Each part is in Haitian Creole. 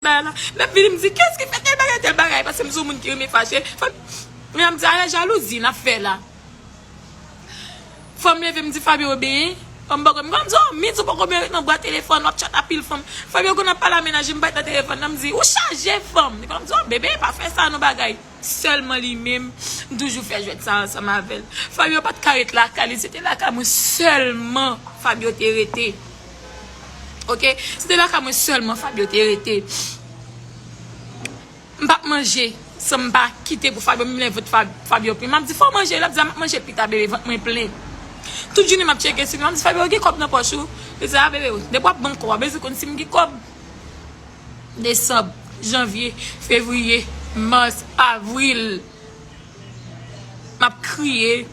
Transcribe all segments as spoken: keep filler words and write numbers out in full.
bagay la. Lè m vini, m di, kiyès ki fè tèl bagay, tèl bagay? Paske m se yon moun ki renmen fache. Fò m, men m di, ala jalouzi n ap fè la. Fò m leve, m di, Fabio, benyen. Fò m bòkò, m konn di, oh, Mits, ou poko byen ret nan bwa telefòn, w ap tchat a pil fanm. Fabio konn ap pale a mennaj li, m pa ret nan telefòn nan, m di, ou chaje fanm. Li konn ap di, oh, bebe, pa fè sa non bagay. Sèlman li menm, m toujou fè jwèt sa ansanm avè l. Fabio pa t ka ret lakay li, se te lakay mwen sèlman Fabio te rete. Oke? Se te lakay mwen sèlman Fabio te rete. M p ap manje san m pa kite pou Fabio, menm lè vant Fab-, Fabio plen. M ap di, fò w manje, l ap di, m ap manje pita, bebe, vant mwen plen. Tout jounen m ap tcheke sou li, m ap di, Fabio, gen kòb nan pòch ou? Li di, a, bebe, depi w ap ban m kòb, w ap bezwen konn si m gen kòb. Desanm, janvye, fevriye, mas, avril. M ap kriye.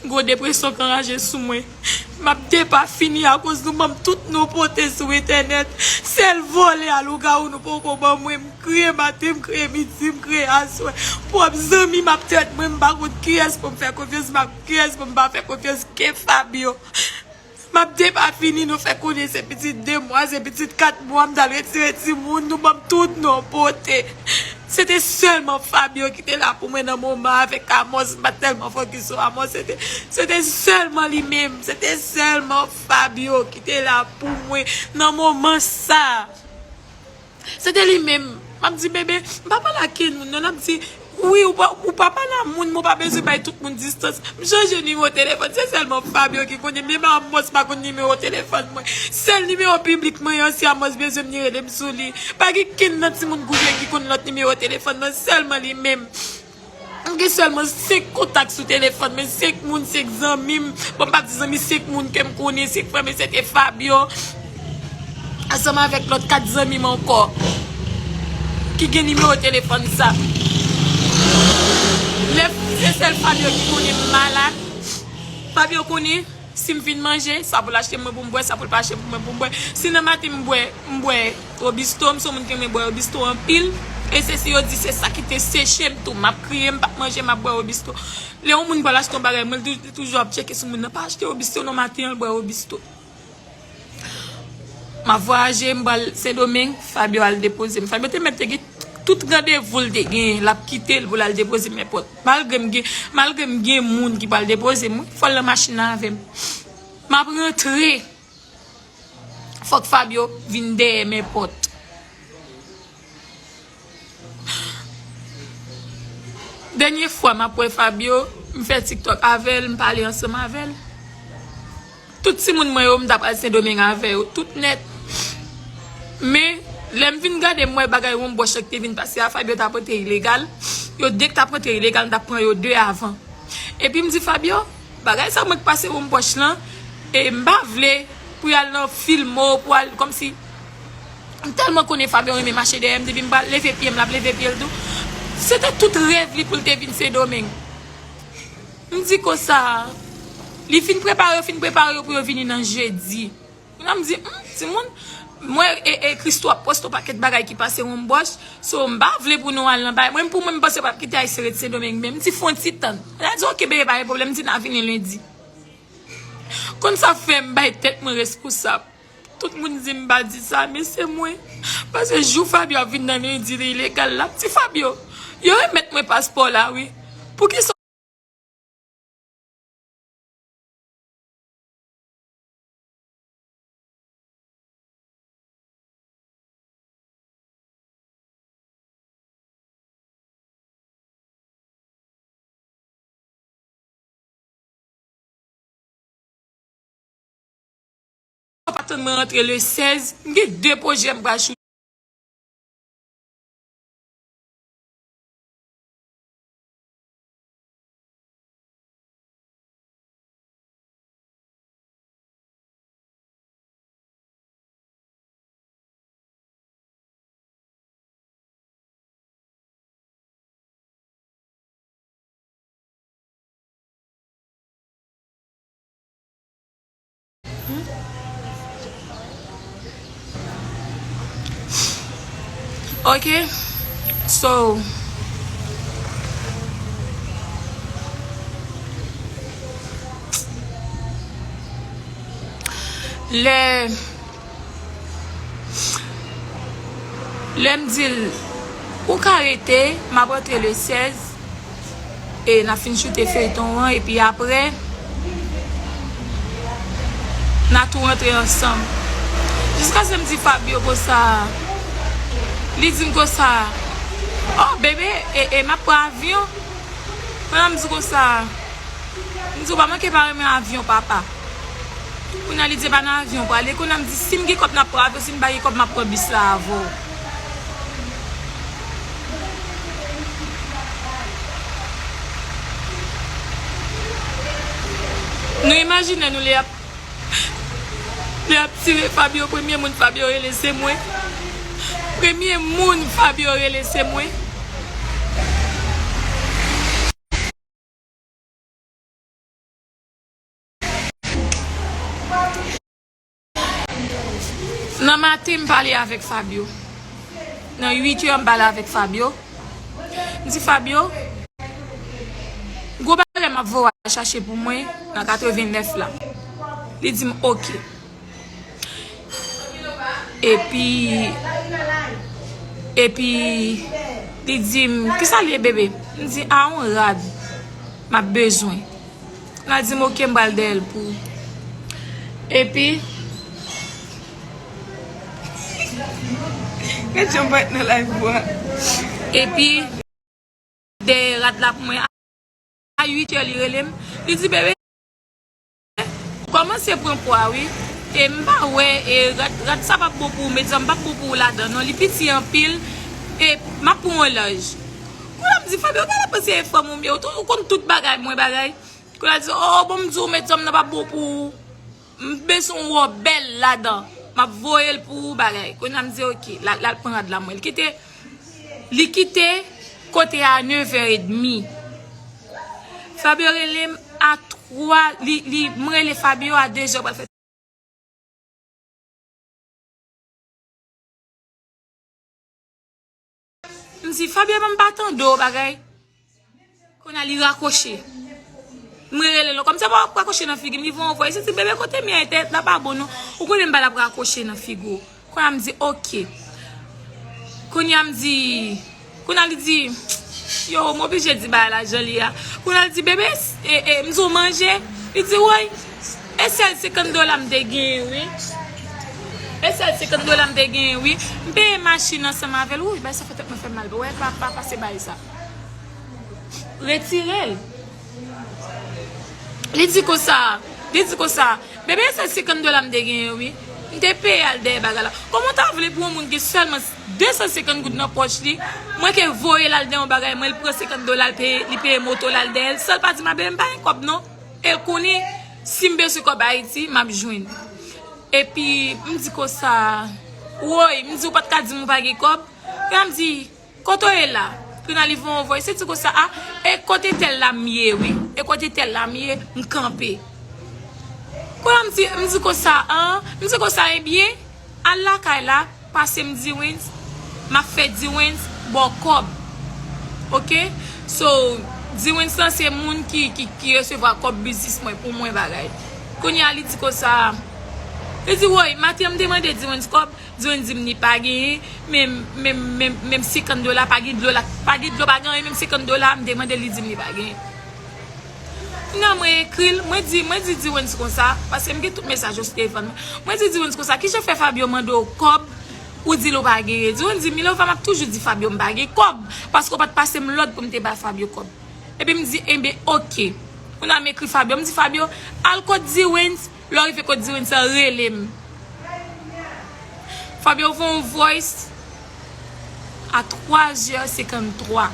Gwo depresyon k anraje sou mwen. M ap depafini akoz nou ban m tout non pote sou entènèt. Sèl vòlè a lougawou nou poko ban mwen. M kriye maten, m kriye midi, m kriye aswè. Pwòp zanmi m ap trèt mwen, m pa konn kiyès pou m fè konfyans, m pa konn kiyès pou m pa fè konfyans ke Fabio. M ap depafini, nou fè konnen se pitit de mwa, se pitit kat mwa, m t al retire timoun, nou ban m tout non pote. Se te sèlman Fabio ki te la pou mwen nan moman avèk Amos, m pa t tèlman fokis sou Amos, se te, se te sèlman li menm, se te sèlman Fabio ki te la pou mwen nan moman sa. Se te li menm. M ap di, bebe, m pa pale ak kenn moun non. L ap di, wi, ou pa, ou pa pale a moun, men w pa bezwen bay tout moun distans. M chanje nimewo telefòn, se sèlman Fabio ki konnen, menm Amos pa konn nimewo telefòn mwen. Sèl nimewo piblik mwen an, si Amos bezwen m, li rele m sou li. Pa gen kenn nan timoun Gouyè ki konn lòt nimewo telefòn mwen, sèlman li menm. M gen sèlman senk kontak sou telefòn mwen, senk moun, senk zanmi m. Bon, m p ap di zanmi, senk moun ke m konnen, senk frè m, se te Fabio. Ansanm avèk lòt kat zanmi m ankò ki gen nimewo telefòn sa. Lè se sèl Fabio ki konnen m malad. Fabio konnen. Si m fin manje, sa pou l achte mwen pou m bwè, sa pou l pa achte pou mwen pou m bwè. Si nan maten m bwè, m bwè Robusto, m se yon moun ki renmen bwè Robusto anpil. E se si yo di se sa ki te seche m tou. M ap kriye, m p ap manje, m ap bwè Robusto. Lè yon moun pral achte yon bagay, mwen tou-, toujou ap tcheke sou moun nan. Pa achte Robusto non, maten an l bwè Robusto. M ap vwayaje, m pral Sendomeng, Fabio al depoze m. Fabio te mèt te gen tout randevou l te genyen, l ap kite l pou l al depoze m èpòt. Malgre m gen, malgre m gen moun ki pral depoze m, wi, fò l nan machin nan avè m. M ap rantre. Fòk Fabio vin dèyè m èpòt. Dènye fwa m ap wè Fabio, m fè TikTok avè l, m pale ansanm avè l. Tout timoun mwen yo, m t ap al Sendomeng avè yo, tout nèt. Men, lè m vin gade, m wè bagay wonbwòch lan ki te vin pase a, Fabio t ap rantre ilegal. Yo de k t ap rantre ilegal, m t ap pran yo de avan. Epi m di Fabio, bagay sa mwen k pase wonbwòch lan, e m pa vle pou y al nan filmo, pou al kòmsi. M tèlman konnen Fabio renmen mache dèyè m, depi m pral leve pye m, l ap leve pye l tou. Se te tout rèv li pou l te vin Sendomeng. M di konsa, li fin prepare yo, fin prepare yo pou yo vini nan jedi. Kounye a m di, hmm, timoun, mwen e, e Christo ap poste yon pakèt bagay ki pase wonbwòch, so m pa vle pou nou al nan bagay. Mwen, pou mwen, m panse yo p ap kite Ayisyen ret Sendomeng, men m di fè yon ti tann. L a di, oke, bebe, pa gen pwoblèm, m di n a vini lendi. Konn sa fè m bay tèt mwen reskonsab. Tout moun di m pa di sa, men se mwen. Paske jou Fabio ap vin nan lendi, li ilegal la, m di Fabio, yo remèt mwen paspò la, wi. Poukisa Yo pa tann mwen rantre le sèz, m gen de pwojè m pral choute. Ok, so lè Lè m di l, ou ka rete, m ap rantre le sèz, e n ap fin choute feyton an, epi apre, n a tou rantre ansanm. Jiskaske m di Fabio konsa, li di m konsa, oh, bebe, e, e m ap pran avyon. Kounye a m di konsa, m di, ou pa manke pa renmen avyon, papa. Kounye a li di, e pa nan avyon w prale. Kounye a m di, si m gen kòb, n ap pran avyon, si m pa gen kòb, m ap pran bis la avè w. Nou imajine nou lè y ap, lè y ap tire Fabio, premye moun Fabio rele se mwen. Premye moun Fabio rele se mwen. Nan maten, m pale avèk Fabio. Nan uit è, m pale avèk Fabio. M di, Fabio, gwo bagay m ap voye w al chache pou mwen nan katrevennnèf la. Li di m, oke. Epi, epi, li di m, kisa l ye, bebe? M di, a, yon rad m ap bezwen. L a di m, oke, m pral dèyè l pou ou. Epi, gad jan m parèt nan live ou a. Epi, dèyè rad la pou mwen. A uit è, li rele m. Li di, bebe, ou kòmanse pran pwa, wi. E m pa wè, e rad, rad sa p ap bon pou ou, medyòm p ap bon pou ou ladan, non. Li piti anpil, e m ap pran yon laj. Kounye a m di, Fabio, ou genlè panse e fanm ou m ye, ou tou, ou konn tout bagay mwen bagay. Kounye a di, oh, bon, m di w, medyòm nan p ap bon pou ou. M bezwen yon wòb bèl ladan. M ap voye l pou ou bagay. Kounye a m di, oke, l al, l al pran rad la mwen. Li kite, li kite kote a nevè edmi. Fabio rele m a twa, li, li, m rele Fabio a dezè pral fè. M di, Fabio, m pa tande w bagay. Kounye a li rakwoche. Mwen rele l, kòmsi pa w ap rakwoche nan figi m, li voye yon vwa. Li di, bebe, kote m ye a, entènèt la pa bon non. Ou konnen m pa t ap rakwoche nan figi w. Kounye a m di, oke. Kounye a m di, kounye a li di, yo, m oblije di bagay la jan li ye a. Kounye a li di, bebe, e, e, m di w manje? Li di, woy, e sèl senkant dola m te genyen, wi. E sèl senkant dola m te genyen, wi. M peye machin ansanm avè l, wouy, bagay sa fè tèt mwen fè m mal. Wè, pa, pa pase bagay sa. Retire l. Li di konsa, li di konsa, bebe, se senkant dola m te genyen, wi. M te peye al dèyè bagay la. Kòman w ta vle pou yon moun gen sèlman de san senkant goud nan pòch li, mwen ke voye l al dèyè yon bagay, mwen, li pran senkant dola, li peye, li peye moto l al dèyè l, san l pa di m, a bebe, m pa gen kòb non. E l konnen, si m bezwen kòb Ayiti, m ap jwenn. Epi, m di konsa, woy, m di, ou pa t ka di m ou pa gen kòb? Kounye a m di, kote w ye la? Kounye a li voye yon voice, li di konsa, a, e kote tèl la m ye, wi. E kote tèl la m ye, m kanpe. Kounye a m di, m di konsa, an, m di konsa, ebyen, al lakay la, pase m Dwens, m ap fè Dwens ba w kòb. Oke? So, Dwens lan se moun ki, ki, ki resevwa kòb biznis mwen pou mwen bagay. Kounye a li di konsa, li di, woy, maten an m te mande Dwens kòb, Dwens di m li pa genyen, menm, menm, menm, menm senkant dola, pa gen dlo la, pa gen dlo, pa gen anyen, menm senkant dola, m te mande l, li di m li pa genyen. Kounye a mwen ekri l, mwen di, mwen di Dwens konsa, paske m gen tout mesaj yo sou telefòn mwen. Mwen di Dwens konsa, kijan fè Fabio mande w kòb, ou di l ou pa genyen? Dwens di, Milova, m ap toujou di Fabio m pa gen kòb, paske w pa t pase m lòd pou m te ba Fabio kòb. Epi m di, enben, oke. Kounye a m ekri Fabio, m di, Fabio, al kot Dwens, lè w rive kot Dwens lan, rele m. Fabio voye yon voice a twa zè senkant twa.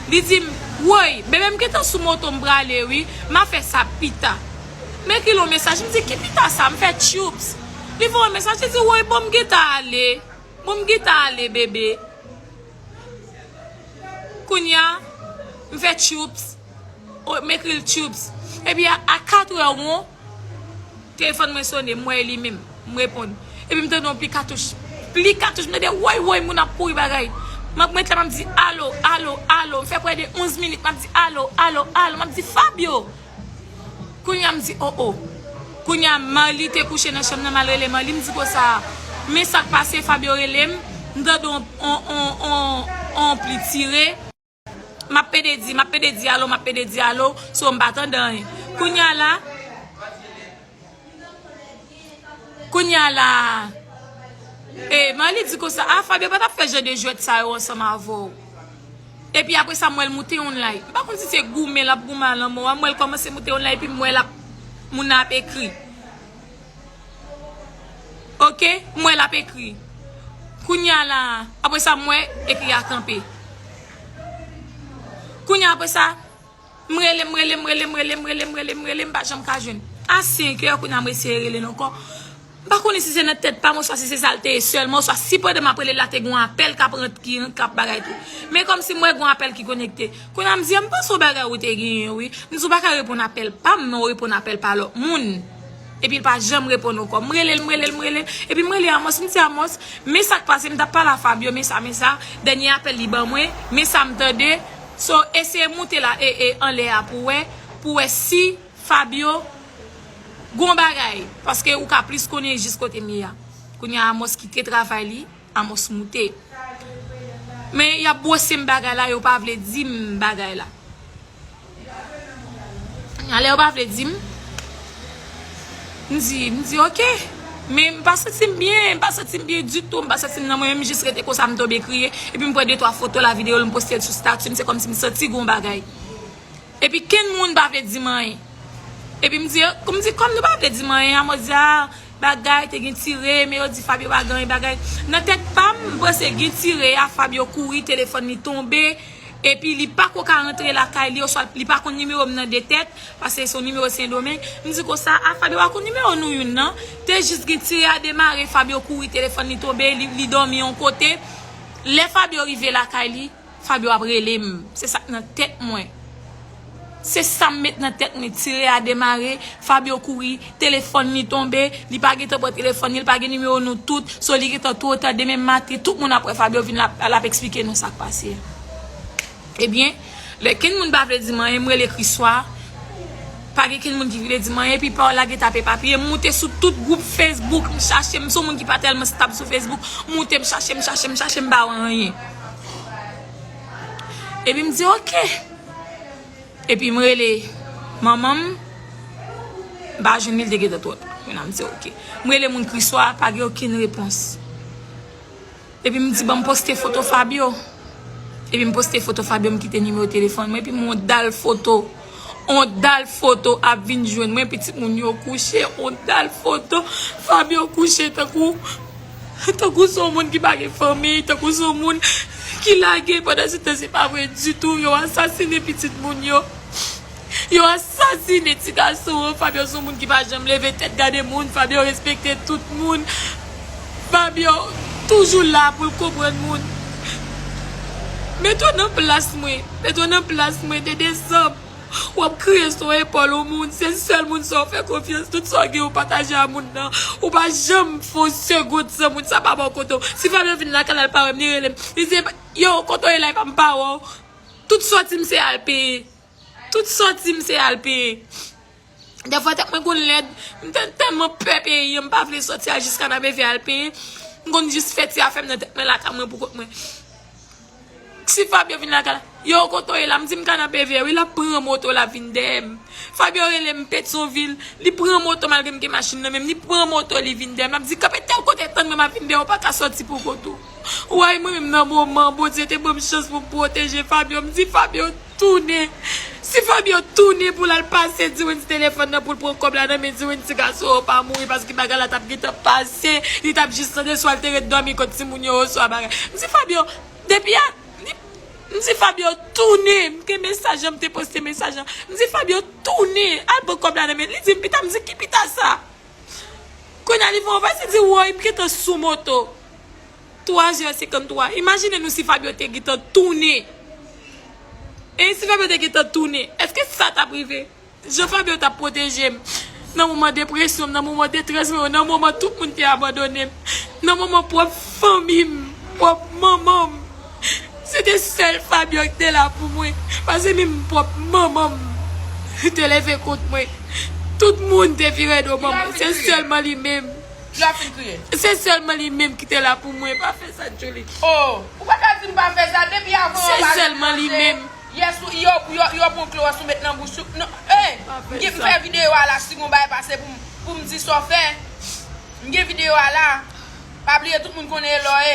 Li di m, woy, bebe, m gentan sou moto m prale, wi. M a fè sa pita. M ekri l yon mesaj, m di, ki pita sa? M fè tchoups. Li voye yon mesaj, li di, woy, bon, m gentan ale. Bon, m gentan ale, bebe. Kounye a, m fè tchoups. O, m ekri l tchoups. Epi a, a kat è won, telefòn mwen sonnen, m wè e li menm. M reponn. Epi m tande yon pli katouch. Pli katouch, m tande woy, woy, moun ap kouri bagay. M ap ret la, m ap di, alo, alo, alo. M fè prè de onz minit, m ap di, alo, alo, alo. M ap di, Fabio! Kounye a m di, o, o. Kounye a Marly te kouche nan chanm nan, m al rele Marly, m di konsa, men sa k pase, Fabio rele m, M tande on, on, on, on, on pli tire. M ap pede di, m ap pede di alo, m ap pede di alo, so m pa tande anyen. Kounye a la, kounye a la, e, Marly di konsa, a, Fabio pa t ap fè jan de jwèt sa yo ansanm avè w. Epi apre sa, m wè l moute yon live. M pa konn si se goumen l ap goumen a lanmò a, m wè l kòmanse moute yon live, epi m wè l ap, moun nan ap ekri. Oke, m wè l ap ekri. Kounye a la, apre sa, m wè ekri a kanpe. Kounye a apre sa, m rele, m rele, m rele, m rele, m rele, m rele, m rele, m pa janm ka jwenn. A senk è, kounye a m eseye rele l ankò. M pa konnen si se nan tèt pa m, oswa si se sa l te ye sèlman, oswa si pandan m ap rele l la, te gen yon apèl k ap rant, ki, k ap bagay tou. Men kòmsi m wè gen yon apèl ki konekte. Kounye a m di, "M panse yon bagay ou te genyen, wi." M di, "Ou pa ka reponn apèl pa m, men w reponn apèl pa lòt moun." Epi l pa janm reponn ankò. M rele l, m rele l, m rele l. Epi m rele Amos, m di, "Amos, men sa k pase, m t ap pale a Fabio, men sa, men sa. Dènye apèl li ban mwen, men sa m tande. So, eseye moute la, e, e, anlè a pou wè, pou wè si Fabio gon bagay." Paske ou ka plis konnen jis kote m ye a. Kounye a Amos kite travay li. Amos moute. Men y ap bwose m bagay la, yo pa vle di m bagay la. Alè yo pa vle di m, m di, m di, "Oke." Men m pa santi m byen, m pa santi m byen ditou, m pa santi m nan mwen menm, m jis rete konsa, m tonbe kriye. Epi m pran de twa foto la, videyo l, m poste l sou stati m, se kòmsi m santi gon bagay. Epi kenn moun pa vle di m anyen. Epi m di, m di, "Kòm nou pa vle di m anyen, a mwen di, a, bagay, te gen tire, men yo di Fabio pa gen anyen bagay." Nan tèt pa m, m panse gen tire a, Fabio kouri, telefòn li tonbe, epi li pa ko ka rantre lakay li, oswa li pa konn nimewo m nan de tèt, paske se yon nimewo Sendomeng. M di konsa, a, Fabio pa konn nimewo nou youn nan. Te jis gen tire a demare, Fabio kouri, telefòn li tonbe, li, li dòmi yon kote. Lè Fabio rive lakay li, Fabio ap rele m. Se sa k nan tèt mwen. Se sa m met nan tèt mwen. Tire a demare, Fabio kouri, telefòn li tonbe, li pa gentan pran telefòn li, li pa gen nimewo nou tout, so li gentan twò ta, demen maten, tout moun ap wè Fabio vin la, l ap eksplike nou sa k pase. Ebyen, lè kenn moun pa vle di m anyen, m rele Kriswa, pa gen kenn moun ki vle di m anyen, epi pawòl la gen tape papye, m moute sou tout gwoup Facebook, m chache, m se yon moun ki pa tèlman stab sou Facebook, m moute, m chache, m chache, m chache, m pa wè anyen. Epi m di, "Oke." Epi m rele manman m, m pa jwenn li, li te gentan twò ta. Kounye a m di, "Oke." M rele moun Kriswa, pa gen okenn repons. Epi m di, "Ban m poste foto Fabio." Epi m poste foto Fabio, m kite nimewo telefòn mwen, epi m wè yon dal foto. Yon dal foto ap vin jwenn mwen, pitit moun yo kouche, yon dal foto. Fabio kouche tankou Tankou se yon moun ki pa gen fanmi, tankou se yon moun ki lage, pandan se tan se pa vre ditou, yo asasinen pitit moun yo. Yo asasinen ti gason an, Fabio se yon moun ki pa janm leve tèt gade moun, Fabio respekte tout moun. Fabio toujou la pou l konprann moun. Mete w nan plas mwen, mete w nan plas mwen, de desanm. W ap kriye sou epòl yon moun, se sèl moun sa w fè konfyans, tout sa w gen ou pataje a moun nan. Ou pa janm fè yon segond san moun sa pa ba w kote w. Si Fabio vin lakay la, l pa wè m, li rele m. Li di, "Yo, kote w ye la, epa m pa wè w." Tout sòti m se al peye. Tout sòti m se al peye. Dèfwa tèt mwen konn lèd, m te tèlman pè peye, m pa vle sòti al jis Kanapevè al peye. M konn jis fè ti afè m nan tèt mwen lakay mwen pou kont mwen. Si Fabio vin lakay la, "Yo, kote w ye la?" M di, "M Kanapevè wi." L ap pran moto, l ap vin dèyè m. Fabio rele m Petyonvil, li pran moto malgre m gen machin nan men m, li pran moto, li vin dèyè m. L ap di, "Kanpe tèl kote, tann mwen, m ap vin dèyè w, ou pa ka sòti pou kont ou." Woy, mwen menm nan moman, Bondye te ban m chans pou m pwoteje Fabio. M di, "Fabio, tounen." Si Fabio tounen pou l al pase Diwens telefòn nan pou l pran kòb la nan men Diwens, ti gason an pa mouri paske bagay la t ap gentan pase, li t ap jis tande swa l te ret dòmi kot timoun yo oswa bagay. M di, "Fabio, depi a, li," m di, "Fabio, tounen." M gen mesaj an, m te poste mesaj an. M di, "Fabio, tounen, al pran kòb la nan men." Li di m, "Pita." M di, "Ki pita sa?" Kounye a li fè yon vwa, li di, "Woy, m gentan sou moto." Twa zè senkanntwa. Imajine nou si Fabio te gentan tounen. E si Fabio te gentan tounen, èske sa t ap rive? Jan Fabio t ap pwoteje m nan moman depresyon m, nan moman detrès mwen yo, nan moman tout moun te abandone m, nan moman pwòp fanmi m, pwòp manman m. Se te sèl Fabio ki te la pou mwen. Paske menm pwòp manman m te leve kont mwen. Tout moun te vire do ban mwen. Se sèlman li menm. Lè w fin kriye. Se sèlman li menm ki te la pou mwen. Pa fè sa, Julie. Oh, ou pa ka di m pa fè sa. Depi avan, se sèlman li menm. Yè, yo, yo, yo pran klowòs ou met nan bouch ou. Non, eh, m fè videyo a la, si gon bagay pase pou m, pou m di sa w fè. M gen videyo a la. Pa bliye, tout moun konnen e lò e.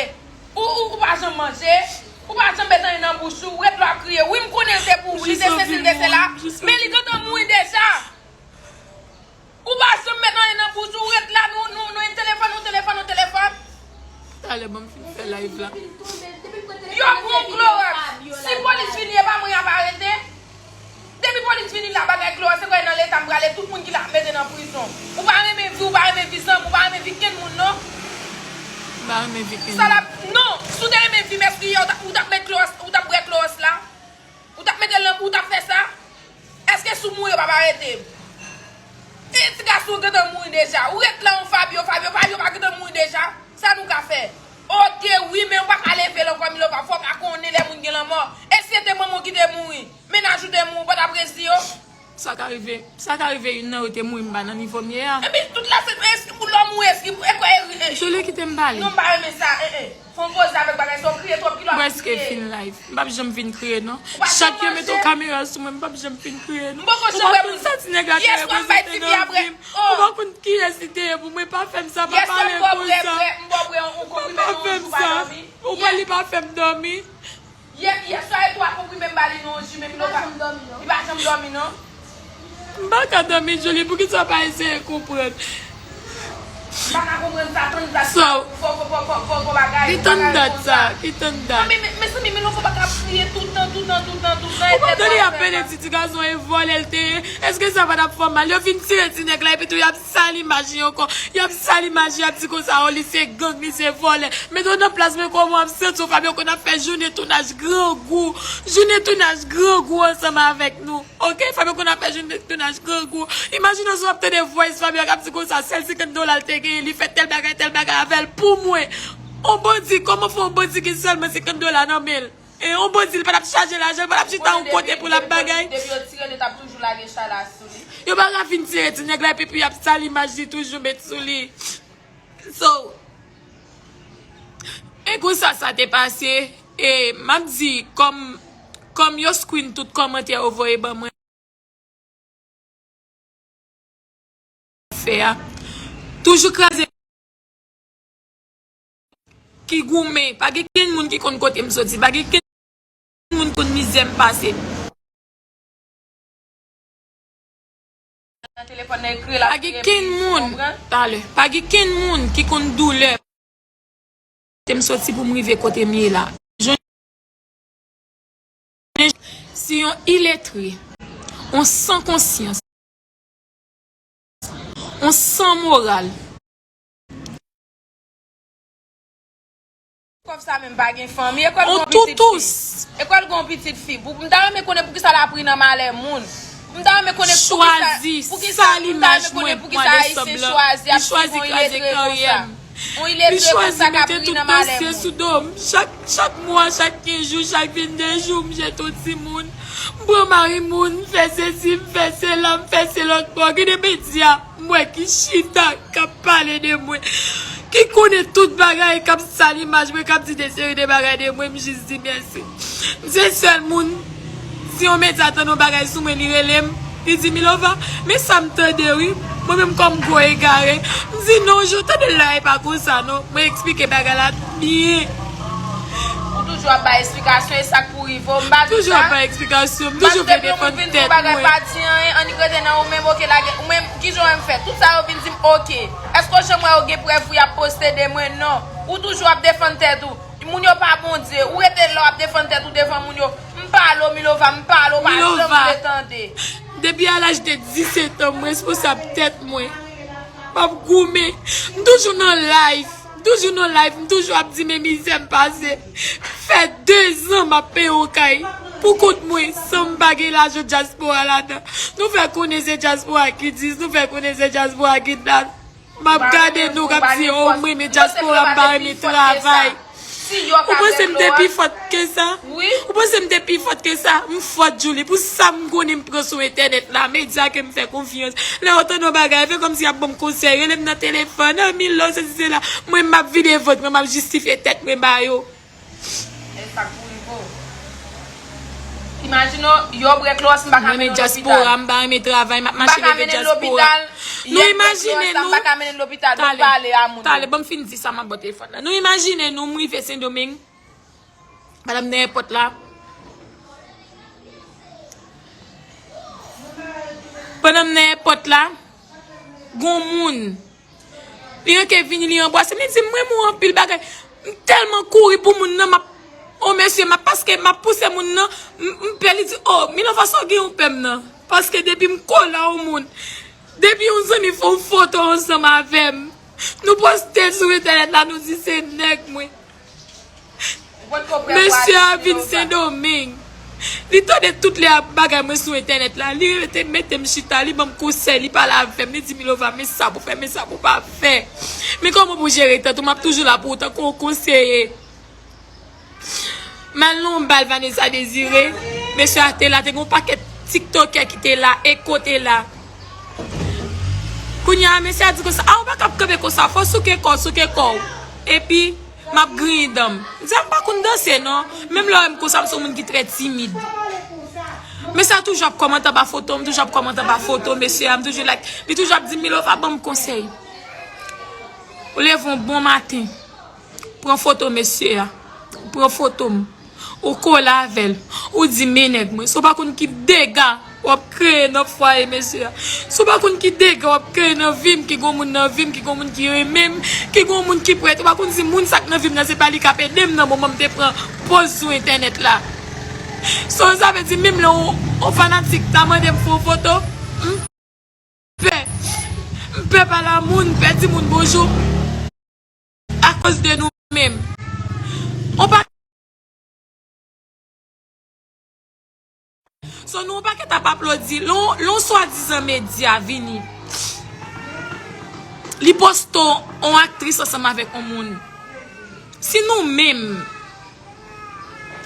Ou, ou, ou pa janm manje. Ou pa janm met anyen nan bouch ou. Ou ret la w ap kriye. Wi, m konnen l te pou ou. Li te sesi, li te sela. Men li gentan mouri deja. Ou pa janm met anyen nan bouch ou, ret la, nou, nou, nou, yon telefòn, yon telefòn, yon telefòn. Talè, ban m fin fè live la. Yo pran klowòks. Si polis vini, e pa mwen y ap arete. Depi polis vini la, bagay klowòks, se kwè nan leta m prale, tout moun ki la ap mete nan prizon. Ou pa renmen vi, ou pa renmen vi zanmi, ou pa renmen vi kenn moun, non. M pa renmen vi kenn moun. Sa la, non, si w te renmen vi mèstriye, ou t ap, ou t ap met klowòks, ou t ap bwè klowòks la. Ou t ap mete l nan, ou t ap fè sa? Èske si w mouri, yo p ap arete m? E ti gason gentan mouri deja. Ou ret la, yon Fabio, Fabio, Fabio pa gentan mouri deja? Sa nou ka fè? Oke, wi, men ou pa ka leve l ankò, Milova. Fò w ka konnen lè moun gen lanmò. E si se te manman w ki te mouri? Mennaj ou te mouri, ou pa t ap rezi yo? Sa ka rive. Sa ka rive youn nan yo te mouri, m pa nan nivo m ye a. Epi tout la, se, e, lè w mouri, e, e, e, e, Jolie, kite m pale. Non, m pa renmen sa, e, e. Fè yon koze avèk bagay sa, w kriye twòp, ki lè w ap fin kriye? M prèske fin live. M p ap janm fin kriye, non. Chak yo mete yon kamera sou mwen, m p ap janm fin kriye, non. Ou pa konn sa ti nèg la te reprezante nan vi m. Ou pa konn kiyès li te ye pou mwen. Pa fè m sa, pa pale konsa. Pa fè m sa. Ou kwè li pa fè m dòmi? Yè, yè swa e twa konprime m ba li nan yon ji, men li pa janm dòmi, non. Li pa janm dòmi, non. M pa ka dòmi, Jolie, poukisa w pa eseye konprann? M pa ka konprann sa, tann dat sa, fò, fò, fò, fò, fò, fò bagay, li tann dat sa, li tann dat. Men, men, mezanmi, men nou fò pa ka priye tout tan, tout tan, tout tan, tout tan. Ou pa tande y ap pede di ti gason e vòlè l te ye? Èske sa pa t ap fè w mal? Yo vin tire ti nèg la, epi tou y ap sal imaj li ankò. Y ap sal imaj li, y ap di konsa, o, li se gang, li se vòlè. Mete w nan plas mwen, kòman w ap santi w, Fabio konn ap fè jounen tounaj grangou. Jounen tounaj grangou ansanm avèk nou. Oke, Fabio konn ap fè jounen tounaj grangou. Imajine w si w ap tande voice Fabio k ap di konsa, sèl senkant dola l te genyen, li fè tèl bagay, tèl bagay avè l pou mwen. On bandi, kòman fè on bandi gen sèlman senkant dola nan men l? E on bandi, li pa t ap chaje lajan, li pa t ap chita yon kote pou l ap bagay. Depi yo tire, yo t ap toujou lage chala sou li. Yo pa ka fin tire ti nèg la, epi, epi y ap sal imaj li toujou met sou li. So, e konsa sa te pase, e m ap di, kòm, kòm yo screen tout kòmantè yo voye ban mwen, fè a. Toujou kraze ki goumen. Pa gen kenn moun ki konn kote m soti. Pa gen kenn moun konn mizè m pase. Pa gen kenn moun, talè, pa gen kenn moun ki konn doulè kote m soti pou m rive kote m ye la. Jwenn si yon iletre, yon san konsyans, yon san moral. Kòb sa menm pa gen fanmi, e kwè l gon pitit fi. E kwè l gon pitit fi. Pou, m ta renmen konnen poukisa l ap ri nan malè moun. M ta renmen konnen poukisa, poukisa, m ta renmen konnen poukisa Ayisyen chwazi ap swiv yon iletre konsa. Yon iletre konsa k ap ri nan malè moun. Chak, chak mwa, chak kenz jou, chak vennde jou, m jete yon timoun. M pran mari moun, m fè sesi, m fè sela, m fè se lòt bò. Gen de medya m wè ki chita, k ap pale de mwen, ki konnen tout bagay, k ap sal imaj mwen, k ap di de seri de bagay de mwen, m jis di mèsi. M se sèl moun, si yon medya tande yon bagay sou mwen, li rele m, li di, "Milova, men sa m tande wi." Mwen menm kòm gwo egare, m di, "Non, jan w tande l la, e pa konsa non." Mwen eksplike bagay la byen. Ou toujou ap bay esplikasyon, e sa k pou rive w, m pa di sa. Toujou ap bay esplikasyon, m toujou vle defann tèt mwen. Pa di anyen, annik rete nan ou menm, oke, lage, ou menm, kijan w wè m fè? Tout sa yo vin di m, oke. Èske w janm wè yo gen prèv pou y ap poste de mwen? Non. Ou toujou ap defann tèt ou. Moun yo pa Bondye. Ou rete la, w ap defann tèt ou devan moun yo. M pale w, Milova, m pale w, ou pa janm vle tande. Depi a laj de disèt an, m responsab tèt mwen. M ap goumen. M toujou nan live. M toujou nan live. M toujou ap di men mizè m pase. Fè dezan m ap peye yon kay pou kont mwen, san m pa gen lajan dyaspora ladan. Nou fè konnen se dyaspora ki dis, nou fè konnen se dyaspora ki dat. M ap gade nou k ap di, "O, m renmen dyaspora, m pa renmen travay." Ou panse m te pi fòt ke sa? Ou panse m te pi fòt ke sa? M fòt, Djouly. Pou sa m konnen m pran sou entènèt la, medya ke m fè konfyans. Lè yo tande yon bagay, fè kòmsi y ap ban m konsèy. Rele m nan telefòn, "Ah, Milo, sesi, sela." Mwen, m ap vide vant mwen, m ap jistifye tèt mwen ba yo. E sa k pou rive w. Imajine w, yo brèk lòs, m pa ka mennen w lopital. Mwen, men dyaspora, m pa renmen travay, m ap mache leve dyaspora. Nou imajine nou. M pa ka mennen l lopital, m pa ka mennen l lopital, bon, pale a moun yo. Talè, talè, ban m fin di sa, m ap ba w telefòn la. Nou imajine nou, m rive Sendomeng. Pandan m nan èpòt la. Pandan m nan èpòt la, gon moun. Li ranke vini, li anbrase m, li di m, "M renmen w anpil bagay." M tèlman kouri pou moun nan, m ap, o mesye, m ap, paske m ap pouse moun nan, m, m pè, li di, "O, Milova, sa w gen ou pè m nan?" Paske depi m kole a yon moun, depi yon zanmi fè yon foto ansanm avè m, nou poste l sou entènèt la, nou di se nèg mwen. Mesye a vin Sendomeng. Li tande tout lè ap bagay mwen sou entènèt la. Li rete mete m chita, li ban m konsèy, li pale avè m, li di, "Milova, men sa pou fè, men sa pou pa fè. Men kòman pou jere tèt ou, m ap toujou la pou ou tankou yon konseye." M al nan yon bal Vanessa Désiré. Mesye a te la, te gen yon pakèt tiktokè ki te la, Eko te la. Kounye a, mesye a di konsa, "A, ou pa ka ap kanpe konsa, fò w souke kò w, souke kò w." Epi, m ap griyen dan m. M di, "A, m pa konn danse, non." Menm lè w wè m konsa, m se yon moun ki trè timid. Mesye a toujou ap kòmante anba foto m, toujou ap kòmante anba foto mesye a, m toujou like. Li toujou ap di m, "Milova, ban m konsèy." Ou leve yon bon maten, pran foto mesye a, pran foto m. Ou kole avè l. Ou di, "Men nèg mwen, si w pa konn ki dega w ap kreye nan fwaye mesye a. Si w pa konn ki dega w ap kreye nan vi m, ki gon moun nan vi m, ki gon moun ki renmen m, ki gon moun ki prèt, ou pa konn si moun sa k nan vi m nan se pa li k ap ede m nan moman m te pran pòz sou entènèt la." So, sa vle di, menm lè yon, yon fanatik ta mande m fè yon foto, m pè. M pè pale a moun, m pè di moun bonjou. Akoz de nou menm. On pa So, nou on pakèt ap aplodi. Lè yon, lè yon swadizan medya vini, li poste yon aktris ansanm avèk yon moun. Si nou menm,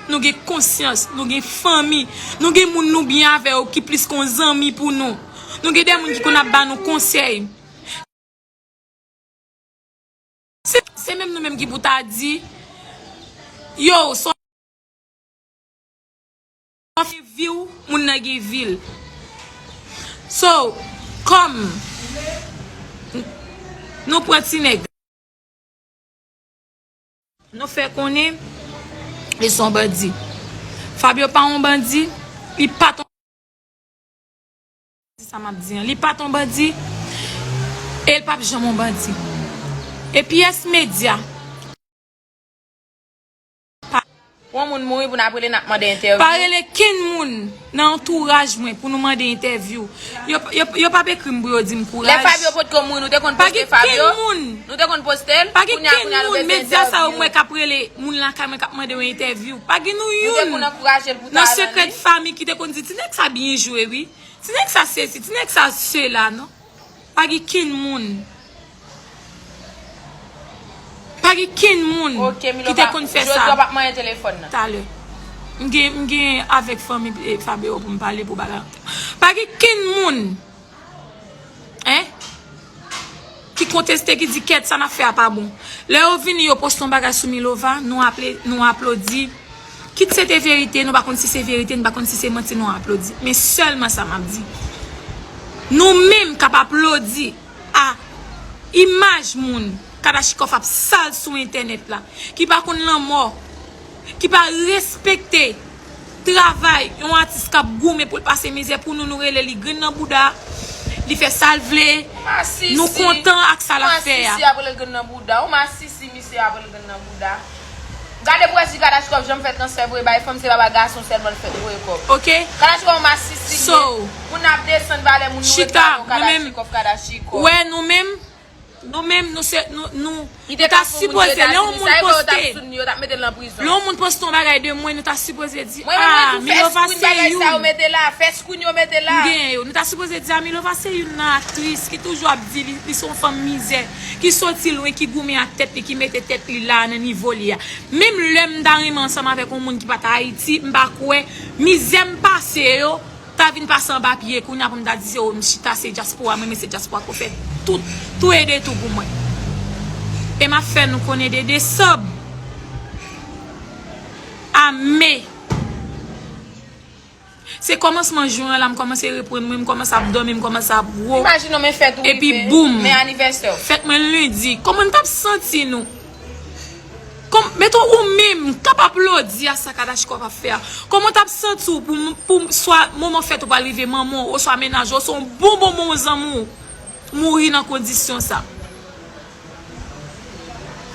nou gen konsyans, nou gen fanmi, nou gen moun nou byen avè yo ki plis ke yon zanmi pou nou. Nou gen de moun ki konn ap ba nou konsèy. Se, se menm nou menm ki pou ta di, yo, sò gen vi w, moun nan gen vi l. So, kòm nou pran ti nèg, nou fè konnen li se yon bandi. Fabio pa yon bandi, li pa t yon Di sa m ap di an. Li pa t yon bandi, e l p ap janm yon bandi. E pyès medya pa Pou yon moun mouri pou n ap rele, n ap mande entèvyou. Pa rele kenn moun nan antouraj mwen pou nou mande entèvyou. Yo, yo, yo p ap ekri m pou yo di m kouraj. Lè Fabio potko mouri, nou te konn poste Fabio? Pa gen kenn moun. Nou te konn poste l? Pa gen kenn moun. Medya sa yo mwen k ap rele moun lakay mwen k ap mande yo entèvyou. Pa gen nou youn nan sekrè fanmi ki te konn di, "Ti nèg sa byen jwe, wi." Ti nèg sa sesi, ti nèg sa sela, non. Pa gen kenn moun. Pa gen kenn moun ki te konn fè sa. Talè. M gen, m gen avèk fanmi, e, Fabio pou m pale pou bagay. Pa gen kenn moun. Hein? Ki konteste, ki di, "Kèt, sa n ap fè a pa bon." Lè yo vini, yo poste yon bagay sou Milova, nou aple-, nou aplodi. Kit se te verite, nou pa konn si se verite, nou pa konn si se manti, nou aplodi. Men sèlman sa m ap di. Nou menm k ap aplodi a imaj moun Kadachikòf ap sal sou entènèt la, ki pa konn lanmò, ki pa respekte travay yon atis k ap goumen pou l pase mizè pou nou, nou rele li grenn nan bouda, li fè sa l vle, nou kontan ak sa l ap fè a. Ou masisi, ap rele l grenn nan bouda. Ou masisi, misye ap rele l grenn nan bouda. Gade pou wè si Kadachikòf janm fè transfè voye bay fanm, se pa bay gason sèlman l fè voye kòb. Ok. Kadachikòf masisi li ye. So, moun ap desann valè moun, nou ret pale Kadachikòf, Kadachikòf. Wè nou menm, Nou menm, nou se, nou, nou, nou ta sipoze, lè yon moun poste, lè yon moun poste yon bagay de mwen, nou ta sipoze di, ah, Milova se youn. M gen yo. Nou ta sipoze di, ah, Milova se youn nan aktris ki toujou ap di li, li se yon fanm mizè, ki soti lwen, ki goumen ak tèt li, ki mete tèt li la nan nivo li a. Menm lè m ta renmen ansanm avèk yon moun ki pa t Ayiti, m pa kwè mizè m pase yo, ta vin pase anba pye kounye a pou m ta di se ou m chita, se dyaspora mwen, men se dyaspora k fè tout, tou e de tou pou mwen. E m ap fè nou konnen de desanm a me. Se kòmansman jen an la, m kòmanse reprann mwen, m kòmanse ap dòmi, m kòmanse ap wo. Imajine w, men fèt ou rive, men anivèsè w. Fèt mwen lendi. Kòman n t ap santi nou? Kòm, meton ou menm k ap aplodi a sa Kadachikòf ap fè a, kòman w t ap santi w pou, pou swa moman fèt ou pral rive, manman w, oswa mennaj ou, oswa yon bon, bon, bon zanmi w mouri nan kondisyon sa?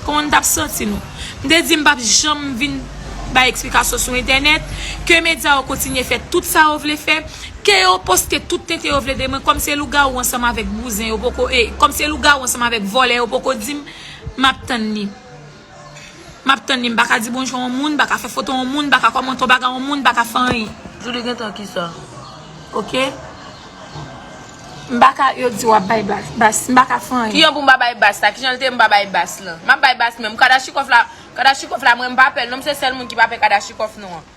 Kòman n t ap santi nou? M te di m p ap janm vin bay eksplikasyon sou entènèt, ke medya yo kontinye fè tout sa yo vle fè, ke yo poste tout tenten yo vle de mwen, kòm se lougawou ansanm avèk bouzen, yo poko, e, kòm se lougawou ansanm avèk vòlè, yo poko di m, m ap tann li. M ap tann li, m pa ka di bonjou yon moun, m pa ka fè foto yon moun, m pa ka kòmante yon bagay yon moun, m pa ka fè anyen. Julie gentan kisa? Oke? M pa ka, yo di w ap bay bas, bas, m pa ka fè anyen. Kijan pou m pa bay bas la? Kijan l te m pa bay bas lan? M ap bay bas menm. Kadachikòf la, Kadachikòf la, mwen m pa pè l non, m se sèl moun ki pa pè Kadachikòf non an.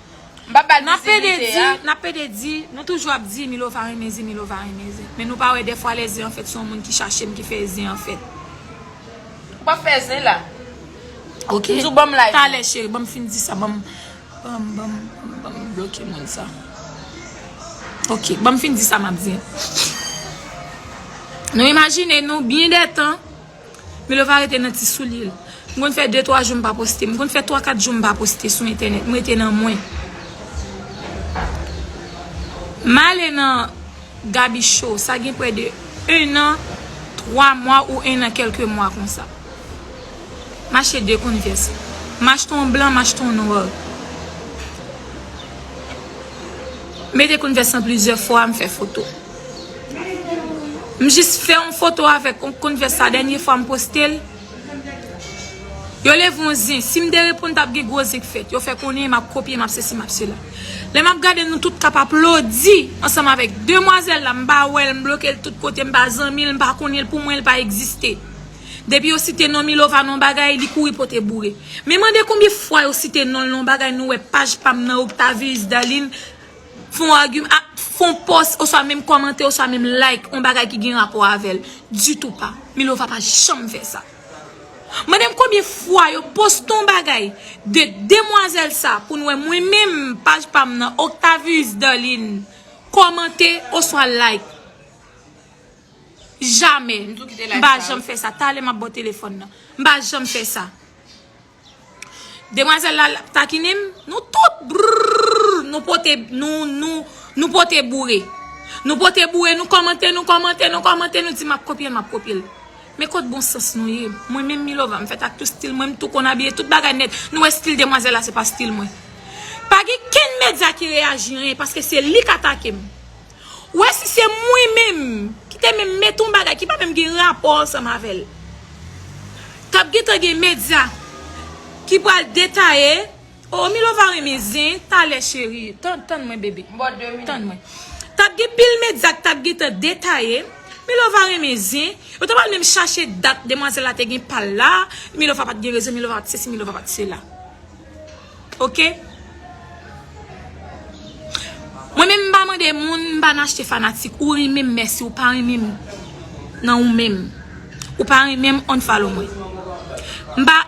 M p ap ba l vizibite a. N ap pede di, n ap pede di, nou toujou ap di, Milova renmen zen, Milova renmen zen. Men nou pa wè dèfwa lè zen an fèt, se yon moun ki chache m ki fè zen an fèt. Ou p ap fè zen la. Oke. M di w ban m live. Talè, cheri, ban m fin di sa, ban m, ban m, ban m, ban m, ban m bloke moun sa. Oke, ban m fin di sa m ap di. Nou imajine nou, byen dè tan, Milova rete nan ti soulye l. M konn fè de, twa jou m pa poste. M konn fè twa, kat jou m pa poste sou entènèt. M rete nan mwen. M ale nan Gaby Show. Sa gen prè de en an, twa mwa ou en an, kèlke mwa konsa. M achte de Converse. M achte yon blan, m achte yon nwa. M mete Converse lan plizyè fwa, m fè foto. M jis fè yon foto avèk yon Converse sa, dènye fwa m poste l. Yo leve yon zen. Si m te reponn, t ap gen gwo zen k fèt. Yo fè konnen m ap kopye, m ap sesi, m ap sela. Lè m ap gade nou tout k ap aplodi ansanm avèk demwazèl la, m pa wè l, m bloke l tout kote, m pa zanmi l, m pa konnen l, pou mwen, l pa egziste. Depi yo site non Milova nan yon bagay, li kouri pote boure. Men mande konbyen fwa yo site non l nan yon bagay, nou wè paj pa m nan Octavius Darline, fè yon agiman, a, fè yon pòs, oswa menm kòmante, oswa menm like, yon bagay ki gen rapò avè l. Ditou pa. Milova pa janm fè sa. Mande m konbyen fwa yo poste yon bagay de demwazèl sa pou n wè mwen menm, paj pa m nan Octavius Darline, kòmante, oswa like. Jamè. M pa janm fè sa. Talè m ap ba w telefòn nan. M pa janm fè sa. Demwazèl la, l ap takinen m, nou tout, brrr, nou pote, nou, nou, nou pote boure. Nou pote boure, nou kòmante, nou kòmante, nou kòmante, nou di m ap kopye l, m ap kopye l. Men kot bon sans nou ye? Mwen menm Milova, m fèt ak tout stil mwen, m tou konn abiye tout bagay nèt. Nou wè stil demwazèl la, se pa stil mwen. Pa gen kenn medya ki reyaji anyen, paske se li k atake m. Ou wè si se mwen menm ki te menm mete yon bagay ki pa menm gen rapò ansanm avè l, t ap gentan gen medya ki pral detaye, o, Milova renmen zen, talè cheri, tann, tann mwen bebe. Tann mwen. T ap gen pil medya k t ap gentan detaye, Milova renmen zen, yo ta pral menm chache dat demwazèl la te gen pa l la, Milova pa t gen rezon, Milova pa t sesi, Milova pa t sela. Oke? Mwen menm m pa mande moun, m pa nan achte fanatik. Ou renmen m, mèsi. Ou pa renmen m, nan ou menm. Ou pa renmen m, unfollow mwen. M pa,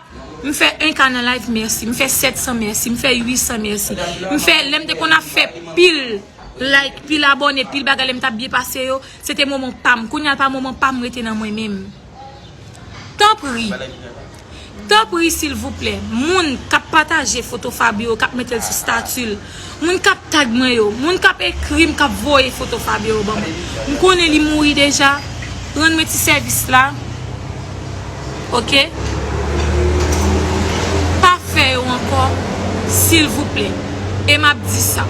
m fè en ka nan live, mèsi. M fè sèt san, mèsi. M fè uit san, mèsi. M fè, lè m te konn ap fè pil like, pil abòne, pil bagay, lè m t ap byen pase yo, se te moman pa m. Kounye a l pa moman pa m, rete nan mwen menm. Tanpri. Tanpri, silvouplè, moun k ap pataje foto Fabio, k ap mete l sou stati l, moun k ap tag mwen yo, moun k ap ekri m, k ap voye foto Fabio yo ban mwen. M konnen li mouri deja. Rann mwen ti sèvis la. Oke? Pa fè yo ankò, silvouplè. E m ap di sa.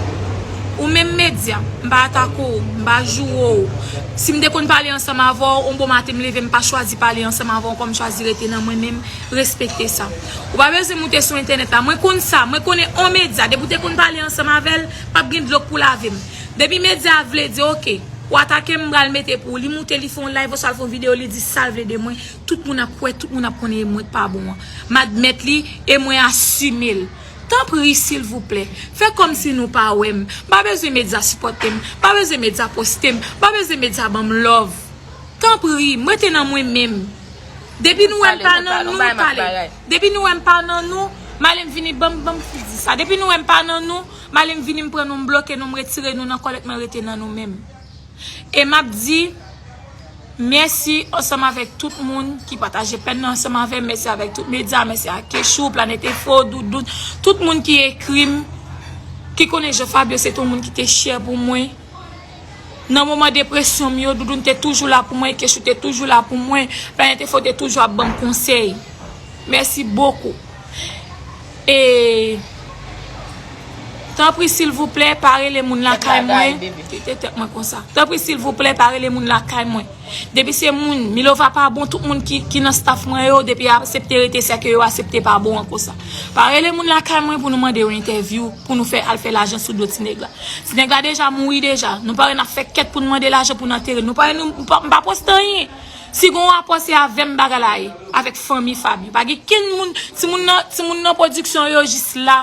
Ou menm medya, m pa atake w, m pa joure w. Si m te konn pale ansanm avè w, on bon maten m leve, m pa chwazi pale ansanm avè w ankò, m chwazi rete nan mwen menm, respekte sa. Ou pa bezwen moute sou entènèt la. Mwen konn sa, mwen konnen on medya, depi w te konn pale ansanm avè l, p ap gen dlo k pou lave m. Depi medya a vle di, oke, ou atake m, m pral mete pou ou. Li moute, li fè on live, oswa l fè on videyo, li di sa l vle de mwen. Tout moun ap kwè, tout moun ap konnen e mwen k pa bon an. M admèt li, e mwen asime l. Tanpri, silvouplè, fè kòmsi nou pa wè m. M pa bezwen medya sipòte m. M pa bezwen medya poste m. M pa bezwen medya ban m love. Tanpri, m rete nan mwen menm. Depi nou wè m pa nan nou, pale. Depi nou wè m pa nan nou, m ale m vini ban m, ban m di sa. Depi nou wè m pa nan nou, m ale m vini m pran nou, m bloke nou, m retire nou nan kòlèt mwen, rete nan nou menm. E m ap di mèsi ansanm avèk tout moun ki pataje pèn nan ansanm avè m. Mèsi avèk tout medya, mèsi a Kechou, Planèt Enfo, Doudoun, tout moun ki ekri m, ki konnen Jean Fabio se te yon moun ki te chè pou mwen. Nan moman depresyon m yo, Doudoun te toujou la pou mwen, Kechou te toujou la pou mwen, Planèt Enfo te toujou ap ban m konsèy. Mèsi bokou. E tanpri, silvouplè, pa rele moun lakay mwen. Kite tèt mwen konsa. Tanpri, silvouplè, pa rele moun lakay mwen. Depi se moun, Milova pa bon, tout moun ki, ki nan staff mwen yo, depi y aksepte rete, se ke yo aksepte pa bon an konsa. Pa rele moun lakay mwen pou nou mande yo entèvyou, pou nou fè al fè lajan sou do ti nèg la. Ti nèg la deja mouri deja. Nou pare n ap fè kèt pou n mande lajan pou n antere l. Nou pare nou, m pa, m pa poste anyen. Si gon rapò se avè m bagay la ye, avèk fanmi Fabio. Pa gen kenn moun, timoun nan, timoun nan pwodiksyon yo jis la,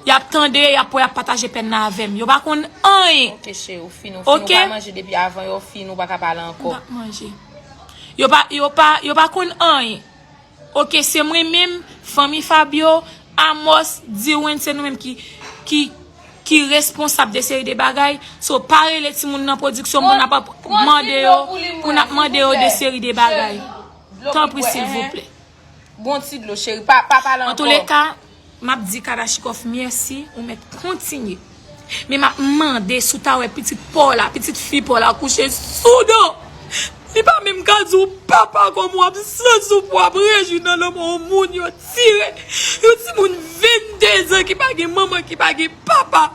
y ap tande, y ap wè, y ap pataje pèn nan avè m. Yo pa konn anyen. Ok, cheri, ou fin, ou fin, ou pa manje depi avan yo fin, ou pa ka pale ankò. M p ap manje. Yo pa, yo pa, yo pa konn anyen. Ok, se mwen menm, fanmi Fabio, Amos, Diwen, se nou menm ki, ki, ki responsab de seri de bagay. So, pa rele timoun nan pwodiksyon pou n ap mande yo, pou n ap mande yo de seri de bagay. Tanpri, silvouplè. Bon ti dlo, cheri, pa, pa pale ankò. Antouleka, m ap di Kadachikòf mèsi, ou mèt kontinye. Men m ap mande si w ta wè pitit pa w la, pitit fi pa w la kouche sou do. Li pa menm ka di w papa, kòman w ap santi w pou w ap rejwi nan lanmò yon moun yo tire. Yon timoun venndezan ki pa gen manman, ki pa gen papa.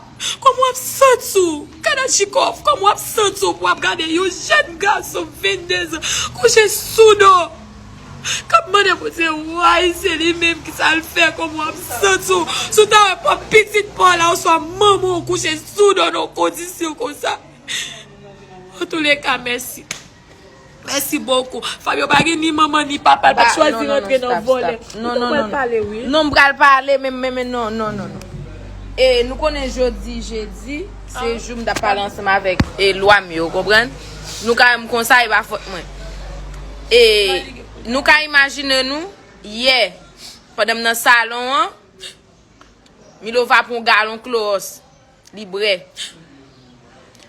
Kòman w ap santi w? Kadachikòf, kòman w ap santi w pou w ap gade yon jèn gason venndezan kouche sou do? K ap mande Bondye, way, se li menm ki sa l fè, kòman w ap santi w? Si w ta wè pwòp pitit pa w la, oswa manman w kouche sou do nan yon kondisyon konsa. Antouleka, mèsi. Mèsi bokou. Fabio pa gen ni manman, ni papa, l pa t chwazi rantre nan vòlè. Non, non, non, non. Ou t ap pral pale, wi. Non, m pral pale, men, men, men, non, non, non, non. E nou konnen jodi, jedi, se jou m t ap pale ansanm avèk, e, lwa m yo, konprann? Nou ka wè m konsa, e pa fòt mwen. E nou ka imajine nou, yè, pandan m nan salon an, Milova pran yon galon klowòs, li bwè.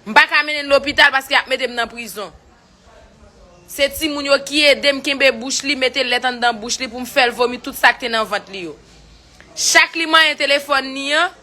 M pa ka mennen l lopital paske y ap mete m nan prizon. Se timoun yo ki ede m kenbe bouch li, mete lèt anndan bouch li pou m fè l vomi tout sa k te nan vant li yo. Chak li manyen telefòn li an,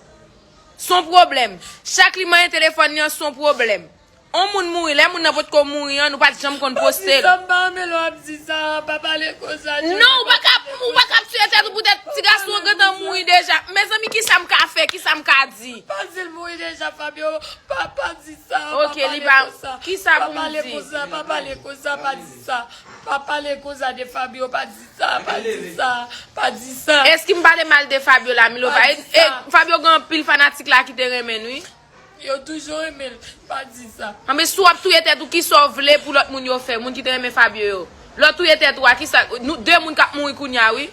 s on pwoblèm. Chak li manyen telefòn li an, s on pwoblèm. On moun mouri, lè moun nan potko mouri an, nou pa t janm konn poste l. Pa di sa, m pa renmen lè w ap di sa, pa pale konsa. Non, ou pa ka, ou pa ka ap tiye tèt ou poutèt ti gason an gentan mouri deja. Mezanmi, kisa m ka fè, kisa m ka di? Pa di l mouri deja, Fabio. Pa, pa di sa, pa pale konsa. Ok, li pa, kisa pou m di? Pa pale konsa, pa pale konsa, pa di sa. Pa pale konsa de Fabio, pa di sa, pa di sa, pa di sa. Èske m pale mal de Fabio la, Milova? Pa di sa. E, e Fabio gen anpil fanatik la ki te renmen l, wi. Yo toujou renmen l, pa di sa. Anben, si w ap touye tèt ou, kisa w vle pou lòt moun yo fè, moun ki te renmen Fabio yo? Lè w touye tèt ou a, kisa, nou, de moun k ap mouri kounye a, wi.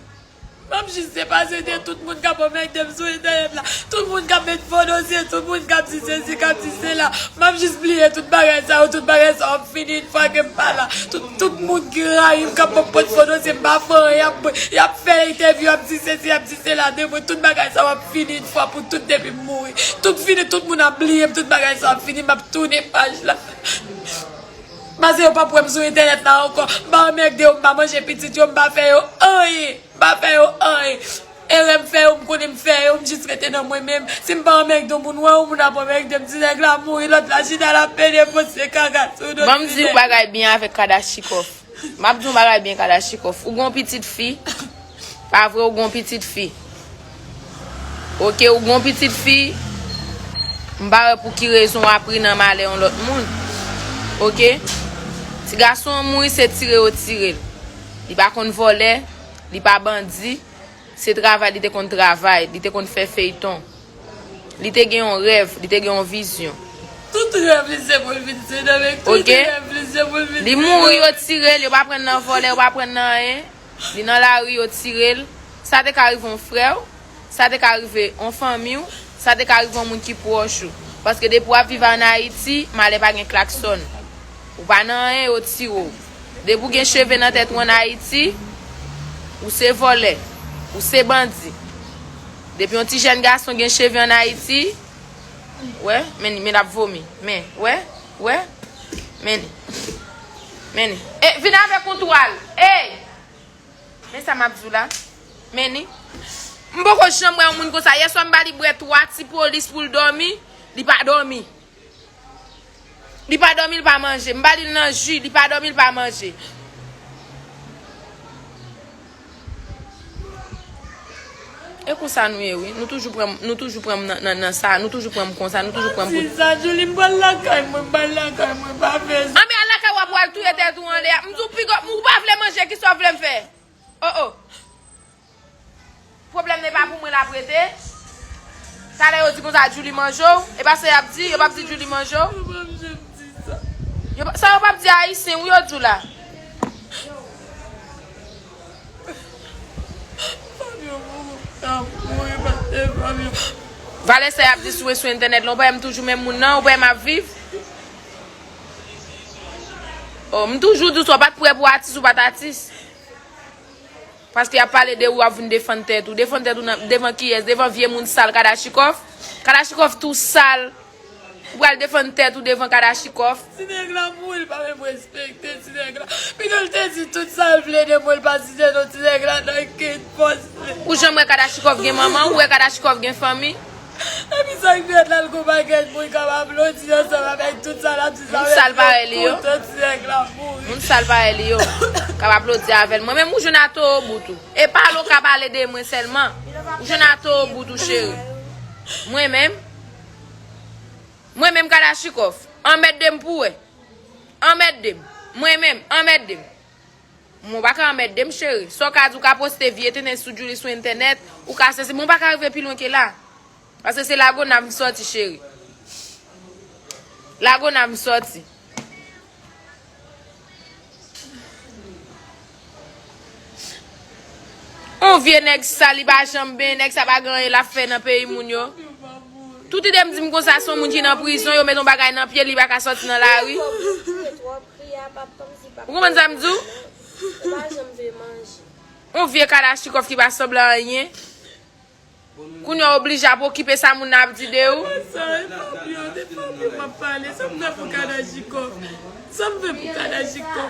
M ap jis depase de tout moun k ap anmède m sou entènèt la. Tout moun k ap met fo dosye, tout moun k ap di sesi, k ap di sela. M ap jis bliye tout bagay sa yo, tout bagay sa yo ap fini yon fwa ke m pa la. Tout, tout moun ki rayi m, k ap ban m pot fo dosye, m pa fè anyen, y ap, y ap fè entèvyou, y ap di sesi, y ap di sela de mwen. Tout bagay sa yo ap fini yon fwa pou tout depi m mouri. Tout fini, tout moun ap bliye m, tout bagay sa yo ap fini, m ap tounen paj la. Paske yo p ap wè m sou entènèt la ankò. M pa anmède yo, m pa manje pitit yo, m pa fè yo anyen. M pa fè yo anyen. Erè m fè yo, m konnen m fè yo, m jis rete nan mwen menm. Si m pa anmède yon moun, wè yon moun ap anmède m, ti nèg la mouri, lòt la chita l ap pede poste kaka sou do ti nèg. Ban m di yon bagay byen avèk Kadachikòf. M ap di yon bagay byen, Kadachikòf. Ou gon pitit fi. Pa vre, ou gon pitit fi. Ok, ou gon pitit fi. M pa wè pou ki rezon w ap ri nan malè yon lòt moun. Oke? Ti gason an mouri, se tire yo tire l. Li pa konn vòlè, li pa bandi, se travay li te konn travay, li te konn fè feyton. Li te gen yon rèv, li te gen yon vizyon. Tout rèv li se pou l vin senatè. Tout rèv li se pou l vin senatè. Li mouri, yo tire l, yo pa pran l nan vòlè, yo pa pran l nan anyen. Li nan lari, yo tire l. Sa te ka rive yon frè w, sa te ka rive yon fanmi w, sa te ka rive yon moun ki pwòch ou. Paske depi w ap viv ann Ayiti, malè pa gen klaksòn. Ou pa nan anyen, yo tire w. Depi w gen cheve nan tèt ou ann Ayiti, ou se vòlè, ou se bandi. Depi yon ti jèn gason gen cheve ann Ayiti, wè, men, men l ap vomi. Men, wè, wè, men, men. E, vin avèk yon twal. Ey! Men sa m ap di w la. Men ni. M poko janm wè yon moun konsa. Yèswa m ba li bwè twa ti polis pou l dòmi. Li pa dòmi. Li pa dòmi, li pa manje. M ba li l nan ji, li pa dòmi, li pa manje. E konsa nou ye wi. Nou toujou pran m, nou toujou pran m nan, nan, nan sa, nou toujou pran m konsa, nou toujou pran m pou. Di sa, Julie, m pral lakay mwen, m pral lakay mwen, pa fè sa. Anben al lakay w ap pral touye tèt ou anlè a. M di w piga, ou pa vle manje, kisa w vle m fè? Oh, oh. Pwoblèm nan e pa pou mwen l ap rete. Talè yo di konsa Julie manje w. E pa sa y ap di, yo p ap di Julie manje w. Yo p ap janm di sa. Yo pa, sa yo p ap di Ayisyen, wi yo di w la. Fabio mouri, mouri, pase Fabio. Valè sa y ap di sou, sou entènèt la, ou pa wè m toujou menm moun nan, ou pa wè m ap viv. Oh, m toujou di w sa, w pa t prè pou atis, ou pa t atis. Paske y ap pale de ou, w ap vin defann tèt ou. Defann tèt ou nan, devan kiyès? Devan vye moun sal Kadachikòf? Kadachikòf tou sal. Ou pral defann tèt ou devan Kadachikòf? Ti nèg la mouri, l pa menm respekte ti nèg la. Pito l te di tout sa l vle de mwen, l pa site non ti nèg la nan kenn pòs li. Ou janm wè Kadachikòf gen manman? Ou wè Kadachikòf gen fanmi? Epi sa k fèt la, l gon pakèt moun k ap aplodi ansanm avèk tout sa l ap di sa. Moun sal parèy li yo. Kontan ti nèg la mouri. Moun sal parèy li yo k ap aplodi avè l. Mwen menm, ou jwenn a towo bout ou. E pa lo ka pale de mwen sèlman. Ou jwenn a towo bout ou, cheri. Mwen menm, mwen menm Kadachikòf, anmède m pou wè. Anmède m. Mwen menm, anmède m. Mwen pa ka anmède m, cheri. Sa w ka di, w ka poste vye tenten sou Julie sou entènèt, ou ka sesi, mwen pa ka rive pi lwen ke la. Paske se Lagonav m sòti, cheri. Lagonav m sòti. On vye nèg sal, li pa janm benyen, nèg sa pa gen anyen l ap fè nan peyi moun yo. Tout ide m di m konsa, se yon moun ki nan prizon, yo met yon bagay nan pye l, li pa ka sòti nan lari. Ou konprann sa m di w? On vye Kadachikòf ki pa sanble anyen. Kounye a w oblije ap okipe sa moun nan ap di de ou. Sa, e Fabio, de Fabio m ap pale. Sa m fè pou Kadachikòf? Sa m fè pou Kadachikòf?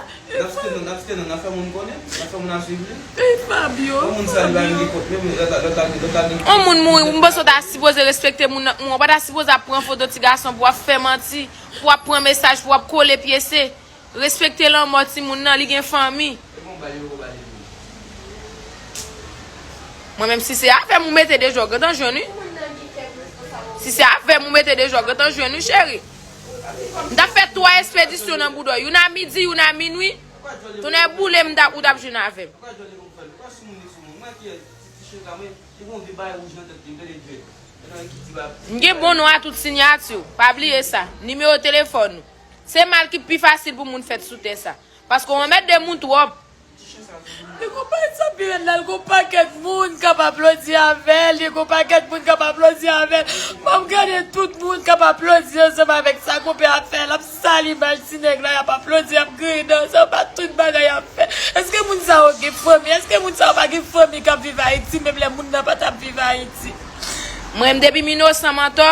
E Fabio. Yon moun sa li pa gen kot menm, lòt la, lòt la gen, lòt la gen. On moun mouri, m panse w ta sipoze respekte moun nan k mouri. W pa ta sipoze ap pran foto ti gason pou w ap fè manti, pou w ap pran mesaj, pou w ap kole pyese. Respekte lanmò timoun nan, li gen fanmi. Mwen menm, si se avè m ou mete de jògèt an jwenn wi. Si se avè m ou mete de jògèt an jwenn wi, cheri. M t ap fè twa espedisyon nan bouda w. Youn a midi, youn a minwi. Tonnè boule m, t ap, ou t ap jwenn avè m. M gen bon non a tout sinyati w. Pa bliye sa. Nimewo telefòn ou. Se mal ki pi fasil pou moun fèt sou tè sa. Paske w anmède moun twòp. Li gon pa sa pi rèd la, li gon pakèt moun k ap aplodi avè l, li gon pakèt moun k ap aplodi avè l. Mwen m gade tout moun k ap aplodi ansanm avèk sa konpè ap fè, l ap sal imaj ti nèg la, y ap aplodi, y ap griyen dan, se pa tout bagay y ap fè. Èske moun sa yo gen fanmi? Èske moun sa yo pa gen fanmi k ap viv Ayiti, menm lè moun nan pa t ap viv Ayiti? Mwen menm depi m inosan m antò,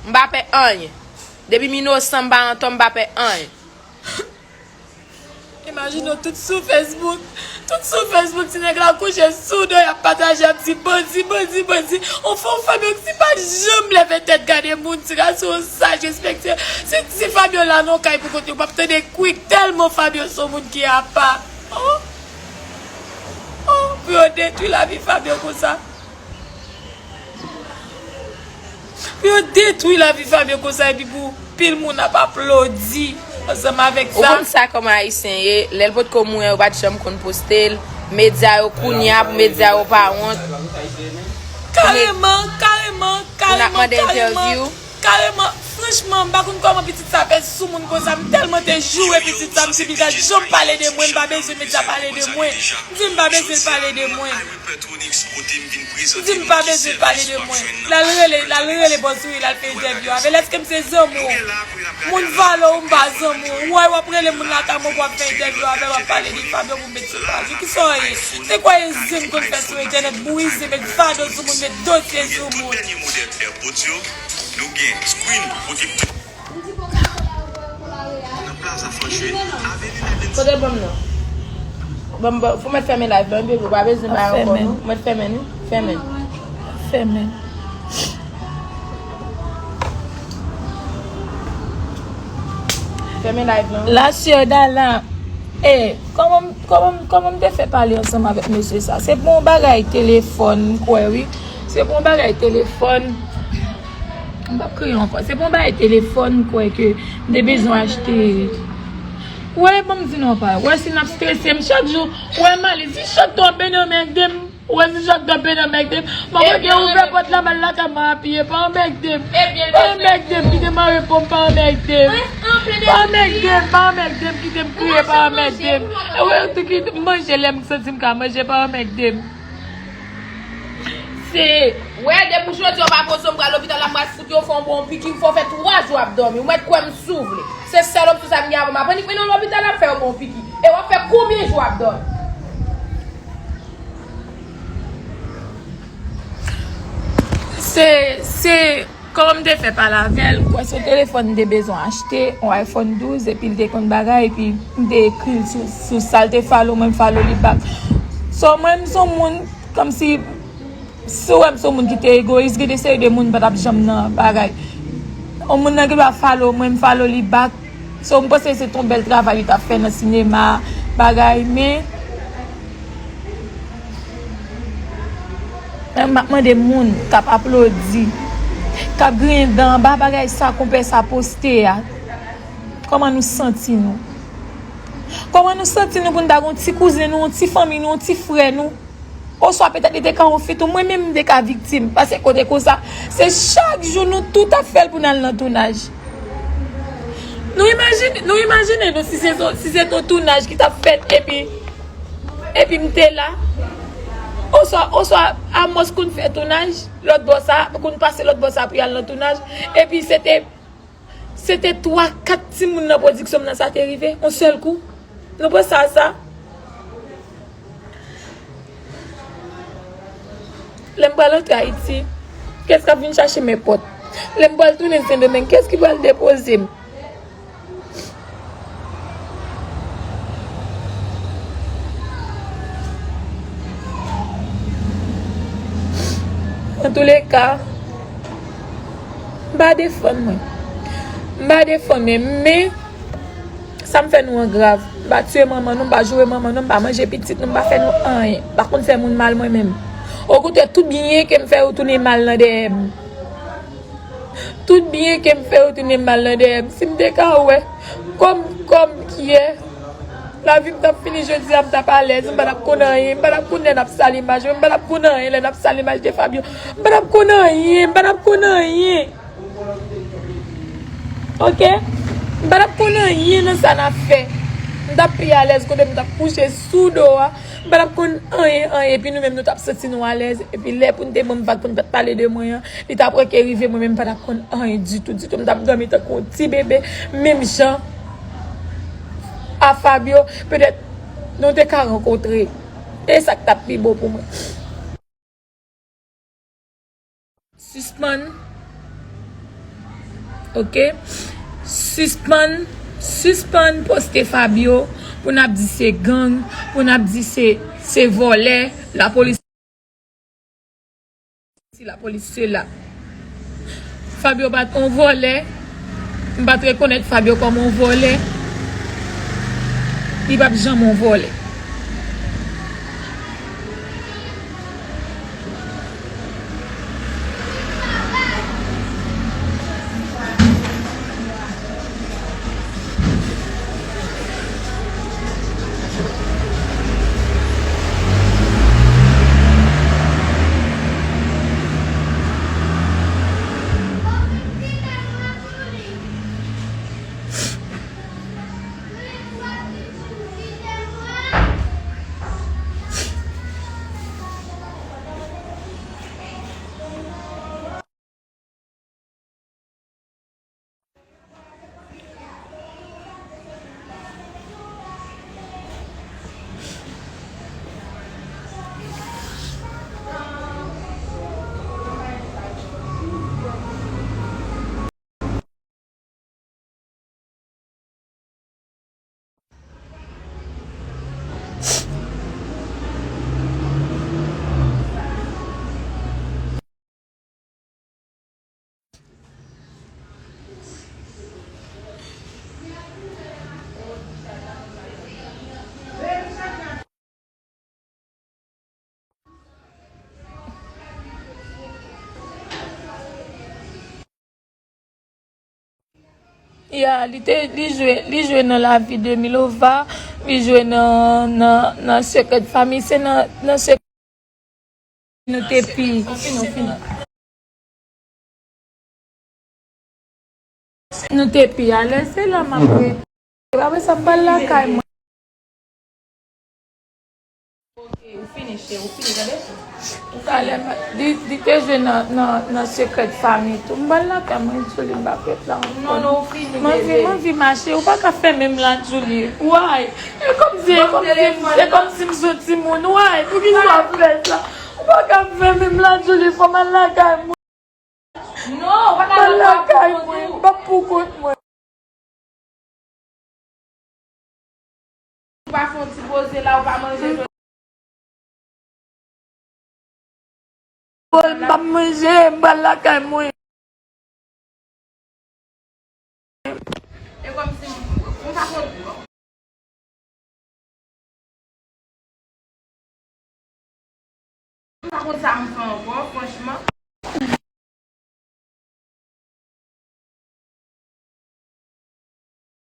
m pa pè anyen. Depi m inosan m pa antò, m pa pè anyen. Imajine w tout sou Facebook. Tout sou Facebook, ti nèg la kouche sou do, y ap pataje, y ap di bandi, bandi, bandi. On fè yon fanmi ki pa janm leve tèt gade moun, ti gason saj, respekte. Si, si Fabio la nan kay pou kote, w p ap tande kwik tèlman Fabio se yon moun ki apa. Oh! Oh! Pou yo detwi lavi Fabio konsa. Pou yo detwi lavi Fabio konsa epi pou pil moun ap aplodi ansanm avèk sa. Ou konn sa kòman Ayisyen ye, lè l potko mouri an, yo pa t janm konn poste l. Medya yo kounye a, pou medya yo pa wont. Kareman, kareman, kareman, kareman, kareman, franchman, m pa konn kòman pitit sa fè sou moun konsa, m tèlman te joure pitit sa, m di li pa janm pale de mwen, m pa bezwen medya pale de mwen. M di m pa bezwen l pale de mwen. M di m pa bezwen pale de mwen. L al rele, l al rele bòs ou, l al fè entèvyou avè l. Èske m se zanmi w? Moun vale w, m pa zanmi w. Ou wè w ap rele moun lakay mwen pou w ap fè entèvyou avè l, w ap pale de Fabio pou m met sou paj ou. Kisa w ye? Se kwa e zen konn fè sou entènèt, bouyi zen, met fado sou moun, met dosye sou moun. Kote ban m nan? Ban m, ban, fò mèt fèmen live lan, bebe, ou pa bezwen bay ankò non. Mèt fèmen, wi. Fèmen. Fèmen. Fèmen live lan. La sè Dala. E, kòman, kòman, kòman m te fè pale ansanm avèk mesye sa? Se pou yon bagay telefòn, m kwè, wi. Se pou yon bagay telefòn. M p ap kriye ankò. Se pou yon bagay telefòn, m kwè ke m te bezwen achte. Wè, ban m di non pa. Wè, si n ap strese m chak jou. Wè, m ale. Si chak tan w ap beni anmède m. Wè, si chak tan w ap beni anmède m. Mwen kwè ke ouvè pòt la, m al lakay mwen apiye. Pa anmède m. Pa anmède m. Kite m anrepo m. Pa anmède m. Pa anmède m. Pa anmède m. Kite m kriye. Pa anmède m. E wè, tou kite m manje lè m santi m ka manje. Pa anmède m. Se. Wè, depi jodi a w pa poze w, m pral lopital la, m pral fout yo fè yon bon piki, fò w fè twa jou ap dòmi. Ou mèt kwè m si w vle. Se sèl opsyon sa m gen avan m ap annik mennen w lopital la, fè yon bon piki. E w ap fè konbyen jou ap dòmi? Se, se. Kòman m te fè pale avè l, m kwè se telefòn m te bezwen achte, yon iPhone douz, epi l te konn bagay, epi m te ekri l sou, sou sa l te follow mwen, m follow li back. So, mwen, m se yon moun, kòmsi, si w wè m se yon moun ki te egoyis, gen de seri de moun m pa t ap janm nan bagay. Yon moun nan gen dwa follow mwen, m follow li back. So, m panse se t yon bèl travay li t ap fè nan sinema, bagay, men, Men m ap mande moun k ap aplodi, k ap griyen dan anba bagay sa konpè sa poste a, kòman nou santi nou? Kòman nou santi nou pou n ta gen yon ti kouzen nou, yon ti fanmi nou, yon ti frè nou? Oswa petèt li te ka yon fi tou, mwen menm m te ka viktim. Paske kote konsa, se chak jou nou tout ap fè l pou n al nan tounaj. Nou imajine, nou imajine nou si se, si se yon tounaj ki t ap fèt epi Epi m te la. Oswa, oswa Amos konn fè tounaj, lòt bò sa, konn pase lòt bò sa pou y al nan tounaj. Epi se te, se te twa, kat timoun nan pwodiksyon m nan sa te rive, yon sèl kou. Nou panse a sa? Lè m pral antre Ayiti, kiyès k ap vin chache m èpòt? Lè m pral tounen Sendomeng, kiyès ki pral depoze m? Antouleka, m pa defann mwen. M pa defann mwen, men sa m fè nou an grav. M pa tiye manman nou, m pa joure manman nou, m pa manje pitit nou, m pa fè nou anyen. M pa konn fè moun mal mwen menm. Okontrè, tout byen ke m fè yo tounen mal nan dèyè m. Tout byen ke m fè yo tounen mal nan dèyè m. Si m te ka wè kòm, kòm kiyè lavi m t ap fini jodi a, m t ap alèz, m pa t ap konn anyen, m pa t ap konn lè n ap sal imaj mwen, m pa t ap konn anyen lè n ap sal imaj de Fabio, m pa t ap konn anyen, m pa t ap konn anyen. Oke? M pa t ap konn anyen nan sa n ap fè. M t ap pi alèz kote m t ap kouche sou do a. M pa t ap konn anyen, anyen. Epi nou menm, nou t ap santi nou alèz. Epi lè pou n te ban m vag, pou n pa t pale de mwen an, li t ap wè ke rive mwen menm, m pa t ap konn anyen ditou, ditou. M t ap dòmi tankou yon ti bebe, menm jan a Fabio. Petèt, nou te ka rankontre. E sa k t ap pi bon pou mwen. Sispann. Oke? Sispann, sispann poste Fabio pou n ap di se gang, pou n ap di se, se vòlè, lapolis si, lapolis sela. Fabio pa t yon vòlè. M pa t rekonèt Fabio kòm yon vòlè. Li p ap janm yon vòlè. Ya, li te, li jwe, li jwe nan La Vie de Milova, li jwe nan, nan, nan Secret Family, se nan, nan Secret nou te pi. Nou te pi alèz, se la m ap rete. Apre sa, m pral lakay mwen. Ok, ou fini, cheri, ou fini, tande? Talè, li, li te jwe nan, nan, nan Secret Family tou. M pral lakay mwen, Djoulie, m pa fèt la ankò. Non, non, ou fini, bebe. M anvi, m anvi mache, ou pa ka fèmen m la, Djoulie. Why? E kòmsi, e kòmsi, e kòmsi m se yon timoun, why? Poukisa w ap fè sa? Ou pa ka fèmen m la, Djoulie, fò m al lakay mwen. Non, ou pa ka lakay mwen, m ap pou kont mwen. Ou pa fè yon ti poze la, ou pa manje. Bon, m ap manje, m pral lakay mwen. E kòmsi m pa konn, m pa konn sa m fè ankò, franchman.